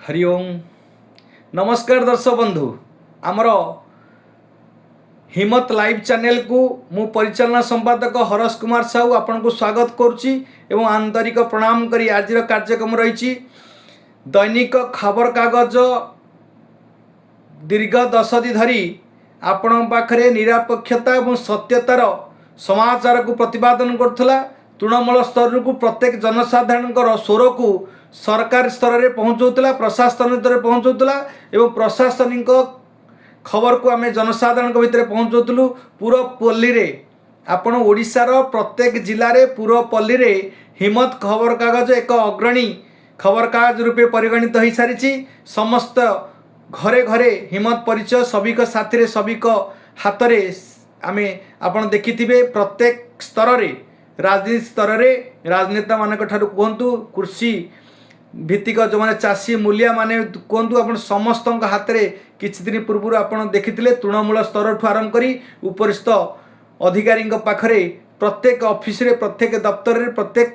ହରି ଓମ୍। ନମସ୍କାର ଦର୍ଶକ ବନ୍ଧୁ। ଆମର ହିମତ ଲାଇଭ୍ ଚ୍ୟାନେଲକୁ ମୁଁ ପରିଚାଳନା ସମ୍ପାଦକ ହରସ କୁମାର ସାହୁ ଆପଣଙ୍କୁ ସ୍ୱାଗତ କରୁଛି ଏବଂ ଆନ୍ତରିକ ପ୍ରଣାମ କରି ଆଜିର କାର୍ଯ୍ୟକ୍ରମ ରହିଛି ଦୈନିକ ଖବରକାଗଜ। ଦୀର୍ଘ ଦଶନ୍ଧି ଧରି ଆପଣଙ୍କ ପାଖରେ ନିରପେକ୍ଷତା ଏବଂ ସତ୍ୟତାର ସମାଚାରକୁ ପ୍ରତିପାଦନ କରୁଥିଲା। ତୃଣମୂଳ ସ୍ତରକୁ ପ୍ରତ୍ୟେକ ଜନସାଧାରଣଙ୍କର ସ୍ୱରକୁ ସରକାର ସ୍ତରରେ ପହଞ୍ଚାଉଥିଲା, ପ୍ରଶାସନ ସ୍ତରରେ ପହଞ୍ଚାଉଥିଲା ଏବଂ ପ୍ରଶାସନିକ ଖବରକୁ ଆମେ ଜନସାଧାରଣଙ୍କ ଭିତରେ ପହଞ୍ଚାଉଥିଲୁ। ପୁରପଲ୍ଲୀରେ ଆପଣ ଓଡ଼ିଶାର ପ୍ରତ୍ୟେକ ଜିଲ୍ଲାରେ, ପୁରପଲ୍ଲୀରେ ହିମତ ଖବରକାଗଜ ଏକ ଅଗ୍ରଣୀ ଖବରକାଗଜ ରୂପେ ପରିଗଣିତ ହୋଇସାରିଛି। ସମସ୍ତ ଘରେ ଘରେ ହିମତ ପରିଚୟ, ସଭିଙ୍କ ସାଥିରେ, ସଭିଙ୍କ ହାତରେ। ଆମେ ଆପଣ ଦେଖିଥିବେ, ପ୍ରତ୍ୟେକ ସ୍ତରରେ, ରାଜନୀତି ସ୍ତରରେ ରାଜନେତାମାନଙ୍କ ଠାରୁ କୁହନ୍ତୁ, କୃଷି ଭିତ୍ତିକ ଯେଉଁମାନେ ଚାଷୀ ମୂଲିଆମାନେ କୁହନ୍ତୁ, ଆପଣ ସମସ୍ତଙ୍କ ହାତରେ କିଛି ଦିନ ପୂର୍ବରୁ ଆପଣ ଦେଖିଥିଲେ, ତୃଣମୂଳ ସ୍ତରଠୁ ଆରମ୍ଭ କରି ଉପରିସ୍ଥ ଅଧିକାରୀଙ୍କ ପାଖରେ, ପ୍ରତ୍ୟେକ ଅଫିସରେ, ପ୍ରତ୍ୟେକ ଦପ୍ତରରେ, ପ୍ରତ୍ୟେକ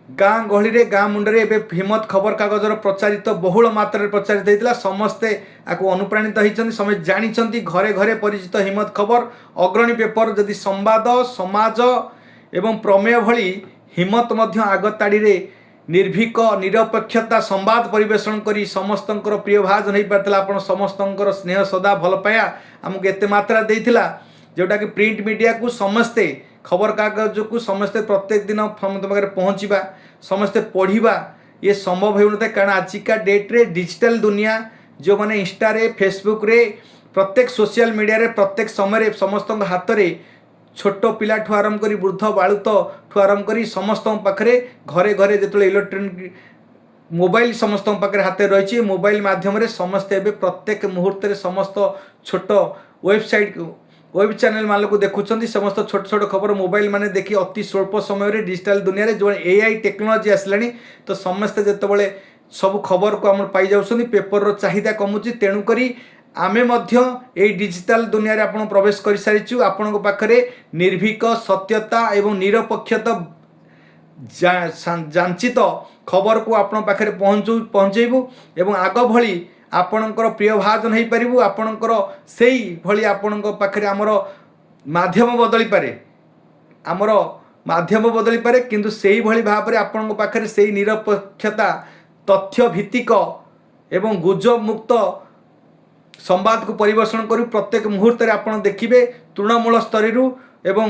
ଗାଁ ଗହଳିରେ, ଗାଁ ମୁଣ୍ଡରେ ଏବେ ହିମତ ଖବରକାଗଜର ପ୍ରଚାରିତ, ବହୁଳ ମାତ୍ରାରେ ପ୍ରଚାରିତ ହେଇଥିଲା। ସମସ୍ତେ ଆକୁ ଅନୁପ୍ରାଣିତ ହେଇଛନ୍ତି, ସମସ୍ତେ ଜାଣିଛନ୍ତି। ଘରେ ଘରେ ପରିଚିତ ହିମତ ଖବର ଅଗ୍ରଣୀ ପେପର। ଯଦି ସମ୍ବାଦ, ସମାଜ ଏବଂ ପ୍ରମେୟ ଭଳି ହିମତ ମଧ୍ୟ ଆଗତାଡ଼ିରେ ନିର୍ଭୀକ ନିରପେକ୍ଷତା ସମ୍ବାଦ ପରିବେଷଣ କରି ସମସ୍ତଙ୍କର ପ୍ରିୟ ଭାଜନ ହେଇପାରିଥିଲା। ଆପଣ ସମସ୍ତଙ୍କର ସ୍ନେହ ସଦା ଭଲ ପାଇବା ଆମକୁ ଏତେ ମାତ୍ରା ଦେଇଥିଲା, ଯେଉଁଟାକି ପ୍ରିଣ୍ଟ ମିଡ଼ିଆକୁ ସମସ୍ତେ, ଖବରକାଗଜକୁ ସମସ୍ତେ ପ୍ରତ୍ୟେକ ଦିନ ସମସ୍ତଙ୍କ ପାଖରେ ପହଞ୍ଚିବା, ସମସ୍ତେ ପଢ଼ିବା, ଇଏ ସମ୍ଭବ ହେଉନଥାଏ। କାରଣ ଆଜିକା ଡେଟ୍ରେ ଡିଜିଟାଲ ଦୁନିଆ, ଯେଉଁମାନେ ଇନଷ୍ଟାରେ, ଫେସବୁକ୍ରେ, ପ୍ରତ୍ୟେକ ସୋସିଆଲ ମିଡ଼ିଆରେ ପ୍ରତ୍ୟେକ ସମୟରେ ସମସ୍ତଙ୍କ ହାତରେ, ଛୋଟ ପିଲାଠୁ ଆରମ୍ଭ କରି ବୃଦ୍ଧ ବାଳୁତଠୁ ଆରମ୍ଭ କରି ସମସ୍ତଙ୍କ ପାଖରେ, ଘରେ ଘରେ ଯେତେବେଳେ ଇଲେକ୍ଟ୍ରୋନିକ୍ ମୋବାଇଲ ସମସ୍ତଙ୍କ ପାଖରେ ହାତରେ ରହିଛି, ମୋବାଇଲ ମାଧ୍ୟମରେ ସମସ୍ତେ ଏବେ ପ୍ରତ୍ୟେକ ମୁହୂର୍ତ୍ତରେ ସମସ୍ତ ଛୋଟ ୱେବସାଇଟ୍, ୱେବ୍ ଚ୍ୟାନେଲ ମାନଙ୍କୁ ଦେଖୁଛନ୍ତି। ସମସ୍ତ ଛୋଟ ଛୋଟ ଖବର ମୋବାଇଲ ମାନେ ଦେଖି ଅତି ସ୍ୱଳ୍ପ ସମୟରେ ଡିଜିଟାଲ ଦୁନିଆରେ ଯେଉଁ ଏଆଇ ଟେକ୍ନୋଲୋଜି ଆସିଲାଣି, ତ ସମସ୍ତେ ଯେତେବେଳେ ସବୁ ଖବରକୁ ଆମର ପାଇଯାଉଛନ୍ତି, ପେପରର ଚାହିଦା କମୁଛି। ତେଣୁକରି ଆମେ ମଧ୍ୟ ଏଇ ଡିଜିଟାଲ ଦୁନିଆରେ ଆପଣ ପ୍ରବେଶ କରିସାରିଛୁ। ଆପଣଙ୍କ ପାଖରେ ନିର୍ଭୀକ ସତ୍ୟତା ଏବଂ ନିରପେକ୍ଷତା ଯାଞ୍ଚିତ ଖବରକୁ ଆପଣଙ୍କ ପାଖରେ ପହଞ୍ଚେଇବୁ ଏବଂ ଆଗ ଭଳି ଆପଣଙ୍କର ପ୍ରିୟ ଭାଜନ ହେଇପାରିବୁ। ଆପଣଙ୍କର ସେଇ ଭଳି ଆପଣଙ୍କ ପାଖରେ ଆମର ମାଧ୍ୟମ ବଦଳିପାରେ, ଆମର ମାଧ୍ୟମ ବଦଳିପାରେ, କିନ୍ତୁ ସେଇଭଳି ଭାବରେ ଆପଣଙ୍କ ପାଖରେ ସେଇ ନିରପେକ୍ଷତା, ତଥ୍ୟ ଭିତ୍ତିକ ଏବଂ ଗୁଜବ ମୁକ୍ତ ସମ୍ବାଦକୁ ପରିବେଷଣ କରିବୁ। ପ୍ରତ୍ୟେକ ମୁହୂର୍ତ୍ତରେ ଆପଣ ଦେଖିବେ, ତୃଣମୂଳ ସ୍ତରରୁ ଏବଂ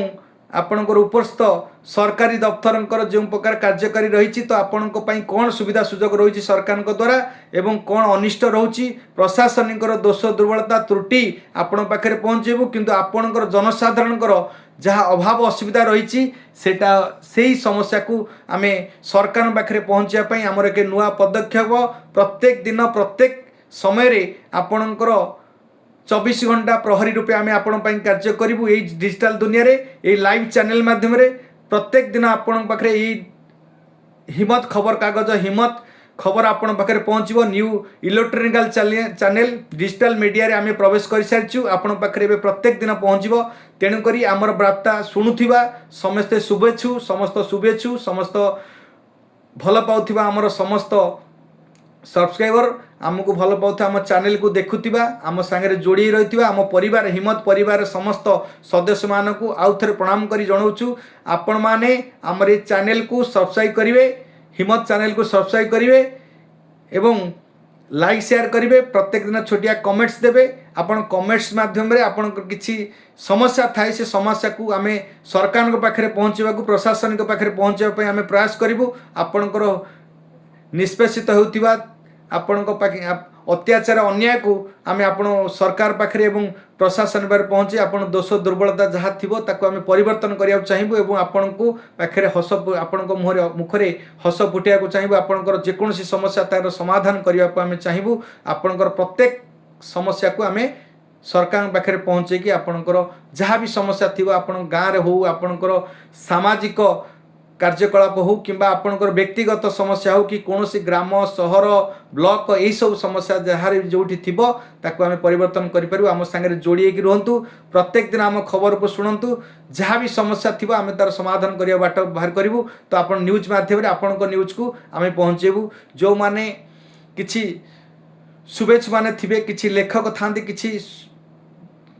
ଆପଣଙ୍କର ଉପସ୍ଥ ସରକାରୀ ଦପ୍ତରଙ୍କର ଯେଉଁ ପ୍ରକାର କାର୍ଯ୍ୟକାରୀ ରହିଛି, ତ ଆପଣଙ୍କ ପାଇଁ କ'ଣ ସୁବିଧା ସୁଯୋଗ ରହିଛି ସରକାରଙ୍କ ଦ୍ୱାରା ଏବଂ କ'ଣ ଅନିଷ୍ଟ ରହୁଛି, ପ୍ରଶାସନିକର ଦୋଷ, ଦୁର୍ବଳତା, ତ୍ରୁଟି ଆପଣଙ୍କ ପାଖରେ ପହଞ୍ଚେଇବୁ। କିନ୍ତୁ ଆପଣଙ୍କର ଜନସାଧାରଣଙ୍କର ଯାହା ଅଭାବ ଅସୁବିଧା ରହିଛି, ସେଇଟା ସେଇ ସମସ୍ୟାକୁ ଆମେ ସରକାରଙ୍କ ପାଖରେ ପହଞ୍ଚିବା ପାଇଁ ଆମର ଏକ ନୂଆ ପଦକ୍ଷେପ। ପ୍ରତ୍ୟେକ ଦିନ, ପ୍ରତ୍ୟେକ ସମୟରେ ଆପଣଙ୍କର 24 ଘଣ୍ଟା ପ୍ରହରୀ ରୂପେ ଆମେ ଆପଣଙ୍କ ପାଇଁ କାର୍ଯ୍ୟ କରିବୁ। ଏଇ ଡିଜିଟାଲ ଦୁନିଆରେ, ଏଇ ଲାଇଭ୍ ଚ୍ୟାନେଲ ମାଧ୍ୟମରେ ପ୍ରତ୍ୟେକ ଦିନ ଆପଣଙ୍କ ପାଖରେ ଏଇ ହିମତ ଖବରକାଗଜ, ହିମତ ଖବର ଆପଣଙ୍କ ପାଖରେ ପହଞ୍ଚିବ। ନ୍ୟୁ ଇଲେକ୍ଟ୍ରୋନିକାଲ ଚ୍ୟାନେଲ, ଡିଜିଟାଲ ମିଡ଼ିଆରେ ଆମେ ପ୍ରବେଶ କରିସାରିଛୁ। ଆପଣଙ୍କ ପାଖରେ ଏବେ ପ୍ରତ୍ୟେକ ଦିନ ପହଞ୍ଚିବ। ତେଣୁକରି ଆମର ବାର୍ତ୍ତା ଶୁଣୁଥିବା ସମସ୍ତେ ଶୁଭେଚ୍ଛୁ, ସମସ୍ତ ଶୁଭେଚ୍ଛୁ, ସମସ୍ତ ଭଲ ପାଉଥିବା ଆମର ସମସ୍ତ ସବସ୍କ୍ରାଇବର, ଆମକୁ ଭଲ ପାଉଥିବା, ଆମ ଚ୍ୟାନେଲକୁ ଦେଖୁଥିବା, ଆମ ସାଙ୍ଗରେ ଯୋଡ଼ି ରହିଥିବା ଆମ ପରିବାର, ହିମତ ପରିବାର ସମସ୍ତ ସଦସ୍ୟମାନଙ୍କୁ ଆଉ ଥରେ ପ୍ରଣାମ କରି ଜଣାଉଛୁ, ଆପଣମାନେ ଆମର ଏ ଚ୍ୟାନେଲକୁ ସବସ୍କ୍ରାଇବ୍ କରିବେ, ହିମତ ଚ୍ୟାନେଲକୁ ସବସ୍କ୍ରାଇବ୍ କରିବେ ଏବଂ ଲାଇକ୍, ସେୟାର କରିବେ। ପ୍ରତ୍ୟେକ ଦିନ ଛୋଟିଆ କମେଣ୍ଟସ୍ ଦେବେ। ଆପଣ କମେଣ୍ଟସ୍ ମାଧ୍ୟମରେ ଆପଣଙ୍କର କିଛି ସମସ୍ୟା ଥାଏ, ସେ ସମସ୍ୟାକୁ ଆମେ ସରକାରଙ୍କ ପାଖରେ ପହଞ୍ଚିବାକୁ, ପ୍ରଶାସନିକ ପାଖରେ ପହଞ୍ଚିବା ପାଇଁ ଆମେ ପ୍ରୟାସ କରିବୁ। ଆପଣଙ୍କର ନିଷ୍ପେଷିତ ହେଉଥିବା, ଆପଣଙ୍କ ପାଖେ ଅତ୍ୟାଚାର, ଅନ୍ୟାୟକୁ ଆମେ ଆପଣ ସରକାର ପାଖରେ ଏବଂ ପ୍ରଶାସନ ପାଖରେ ପହଞ୍ଚି ଆପଣ ଦୋଷ ଦୁର୍ବଳତା ଯାହା ଥିବ, ତାକୁ ଆମେ ପରିବର୍ତ୍ତନ କରିବାକୁ ଚାହିଁବୁ ଏବଂ ଆପଣଙ୍କୁ ପାଖରେ ହସ, ଆପଣଙ୍କ ମୁହଁରେ, ମୁଖରେ ହସ ଫୁଟିବାକୁ ଚାହିଁବୁ। ଆପଣଙ୍କର ଯେକୌଣସି ସମସ୍ୟା, ତାର ସମାଧାନ କରିବାକୁ ଆମେ ଚାହିଁବୁ। ଆପଣଙ୍କର ପ୍ରତ୍ୟେକ ସମସ୍ୟାକୁ ଆମେ ସରକାରଙ୍କ ପାଖରେ ପହଞ୍ଚେଇକି ଆପଣଙ୍କର ଯାହା ବି ସମସ୍ୟା ଥିବ, ଆପଣଙ୍କ ଗାଁରେ ହଉ, ଆପଣଙ୍କର ସାମାଜିକ କାର୍ଯ୍ୟକଳାପ ହଉ କିମ୍ବା ଆପଣଙ୍କର ବ୍ୟକ୍ତିଗତ ସମସ୍ୟା ହଉ କି କୌଣସି ଗ୍ରାମ, ସହର, ବ୍ଲକ, ଏଇସବୁ ସମସ୍ୟା ଯାହାର ଯେଉଁଠି ଥିବ, ତାକୁ ଆମେ ପରିବର୍ତ୍ତନ କରିପାରିବୁ। ଆମ ସାଙ୍ଗରେ ଯୋଡ଼ି ହେଇକି ରୁହନ୍ତୁ। ପ୍ରତ୍ୟେକ ଦିନ ଆମ ଖବରକୁ ଶୁଣନ୍ତୁ। ଯାହା ବି ସମସ୍ୟା ଥିବ, ଆମେ ତାର ସମାଧାନ କରିବା ବାଟ ବାହାର କରିବୁ। ତ ଆପଣ ନ୍ୟୁଜ୍ ମାଧ୍ୟମରେ ଆପଣଙ୍କ ନ୍ୟୁଜ୍କୁ ଆମେ ପହଞ୍ଚେଇବୁ। ଯେଉଁମାନେ କିଛି ଶୁଭେଚ୍ଛୁମାନେ ଥିବେ, କିଛି ଲେଖକ ଥାନ୍ତି, କିଛି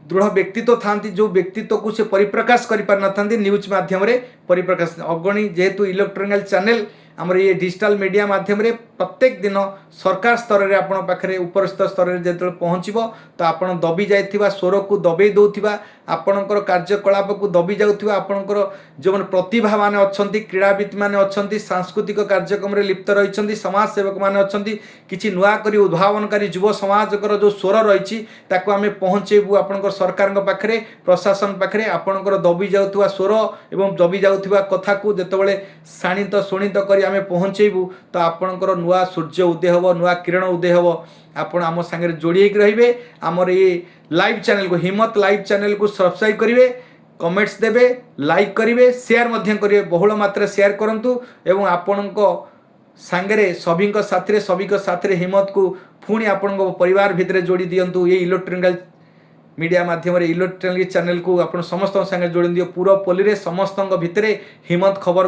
ଦୃଢ଼ ବ୍ୟକ୍ତିତ୍ୱ ଥାନ୍ତି, ଯେଉଁ ବ୍ୟକ୍ତିତ୍ୱକୁ ସେ ପରିପ୍ରକାଶ କରିପାରିନଥାନ୍ତି, ନ୍ୟୁଜ୍ ମାଧ୍ୟମରେ ପରିପ୍ରକାଶ। ଅଗଣୀ ଯେହେତୁ ଇଲେକ୍ଟ୍ରୋନିକାଲ ଚ୍ୟାନେଲ, ଆମର ଇଏ ଡିଜିଟାଲ ମିଡ଼ିଆ ମାଧ୍ୟମରେ ପ୍ରତ୍ୟେକ ଦିନ ସରକାର ସ୍ତରରେ, ଆପଣଙ୍କ ପାଖରେ ଉପରିସ୍ଥ ସ୍ତରରେ ଯେତେବେଳେ ପହଞ୍ଚିବ, ତ ଆପଣ ଦବି ଯାଇଥିବା ସ୍ୱରକୁ ଦବେଇ ଦେଉଥିବା, ଆପଣଙ୍କର କାର୍ଯ୍ୟକଳାପକୁ ଦବି ଯାଉଥିବା, ଆପଣଙ୍କର ଯେଉଁମାନେ ପ୍ରତିଭାମାନେ ଅଛନ୍ତି, କ୍ରୀଡ଼ାବିତମାନେ ଅଛନ୍ତି, ସାଂସ୍କୃତିକ କାର୍ଯ୍ୟକ୍ରମରେ ଲିପ୍ତ ରହିଛନ୍ତି, ସମାଜ ସେବକମାନେ ଅଛନ୍ତି, କିଛି ନୂଆ କରି ଉଦ୍ଭାବନକାରୀ ଯୁବ ସମାଜଙ୍କର ଯେଉଁ ସ୍ୱର ରହିଛି, ତାକୁ ଆମେ ପହଞ୍ଚେଇବୁ ଆପଣଙ୍କର ସରକାରଙ୍କ ପାଖରେ, ପ୍ରଶାସନ ପାଖରେ। ଆପଣଙ୍କର ଦବି ଯାଉଥିବା ସ୍ୱର ଏବଂ ଦବି ଯାଉଥିବା କଥାକୁ ଯେତେବେଳେ ଶାଣିତ ଶୋଣିତ କରି ଆମେ ପହଞ୍ଚେଇବୁ, ତ ଆପଣଙ୍କର ନୂଆ ସୂର୍ଯ୍ୟ ଉଦୟ ହେବ, ନୂଆ କିରଣ ଉଦୟ ହେବ। ଆପଣ ଆମ ସାଙ୍ଗରେ ଯୋଡ଼ି ହେଇକି ରହିବେ। ଆମର ଏଇ ଲାଇଭ୍ ଚ୍ୟାନେଲକୁ, ହିମ୍ମତ ଲାଇଭ୍ ଚ୍ୟାନେଲକୁ ସବସ୍କ୍ରାଇବ୍ କରିବେ, କମେଣ୍ଟସ୍ ଦେବେ, ଲାଇକ୍ କରିବେ, ସେୟାର ମଧ୍ୟ କରିବେ। ବହୁଳ ମାତ୍ରାରେ ସେୟାର କରନ୍ତୁ ଏବଂ ଆପଣଙ୍କ ସାଙ୍ଗରେ ସଭିଙ୍କ ସାଥିରେ ହିମ୍ମତକୁ ପୁଣି ଆପଣଙ୍କ ପରିବାର ଭିତରେ ଯୋଡ଼ି ଦିଅନ୍ତୁ। ଏଇ ଇଲେକ୍ଟ୍ରୋନିକାଲ ମିଡ଼ିଆ ମାଧ୍ୟମରେ ଇଲେକ୍ଟ୍ରୋନିକ୍ ଚ୍ୟାନେଲକୁ ଆପଣ ସମସ୍ତଙ୍କ ସାଙ୍ଗରେ ଯୋଡ଼ି ଦିଅ। ପୁରପଲ୍ଲୀରେ ସମସ୍ତଙ୍କ ଭିତରେ ହିମ୍ମତ ଖବର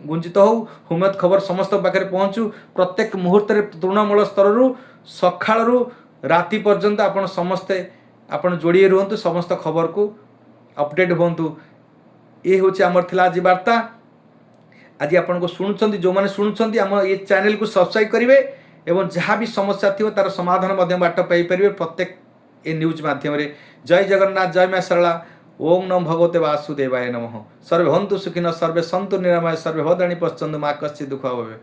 ଗୁଞ୍ଜିତ ହଉ, ହିମ୍ମତ ଖବର ସମସ୍ତଙ୍କ ପାଖରେ ପହଞ୍ଚୁ। ପ୍ରତ୍ୟେକ ମୁହୂର୍ତ୍ତରେ ତୃଣମୂଳ ସ୍ତରରୁ, ସକାଳରୁ ରାତି ପର୍ଯ୍ୟନ୍ତ ଆପଣ ସମସ୍ତେ ଆପଣ ଯୋଡ଼ି ହୋଇ ରୁହନ୍ତୁ, ସମସ୍ତ ଖବରକୁ ଅପଡେଟ୍ ହୁଅନ୍ତୁ। ଏ ହେଉଛି ଆମର ଥିଲା ଆଜି ବାର୍ତ୍ତା। ଆଜି ଆପଣଙ୍କୁ ଶୁଣୁଛନ୍ତି, ଯେଉଁମାନେ ଶୁଣୁଛନ୍ତି, ଆମ ଏ ଚ୍ୟାନେଲକୁ ସବସ୍କ୍ରାଇବ୍ କରିବେ ଏବଂ ଯାହା ବି ସମସ୍ୟା ଥିବ, ତାର ସମାଧାନ ମଧ୍ୟ ବାଟ ପାଇପାରିବେ ପ୍ରତ୍ୟେକ ଏ ନ୍ୟୁଜ୍ ମାଧ୍ୟମରେ। ଜୟ ଜଗନ୍ନାଥ, ଜୟ ମା ଶାରଳା। ଓಂ ନମୋ ଭଗବତେ ବାସୁଦେବାୟ ନମଃ। ସର୍ବେ ଭବନ୍ତୁ ସୁଖିନଃ, ସର୍ବେ ସନ୍ତୁ ନିରାମୟ, ସର୍ବେ ଭଦ୍ରାଣୀ ପଶ୍ୟନ୍ତୁ, ମା କଶ୍ଚିତ୍ ଦୁଃଖ ଭାବେ।